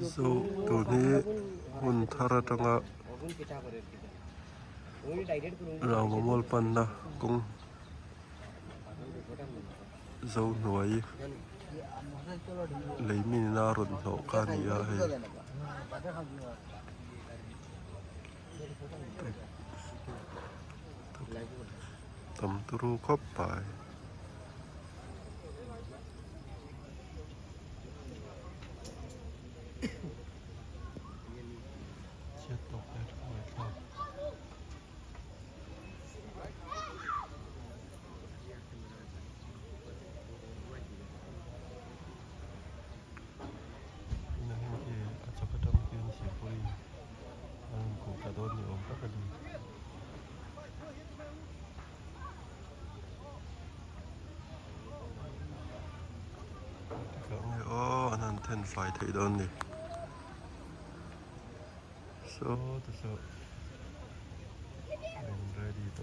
Zo tun hi hmun thar atanga rangva mual panna kawng zo hnuai lei min a rawn hnawh kha a ni a hei. Tam turu khawp mai. Chhiat tawk leh tha mai thlak. Tunah hian khi a chhak atang khian silpauline a rawn kawh thla dawn ni awm tak a ni. Aw an han then fai thei dawn ni saw te saw a in ready tawh.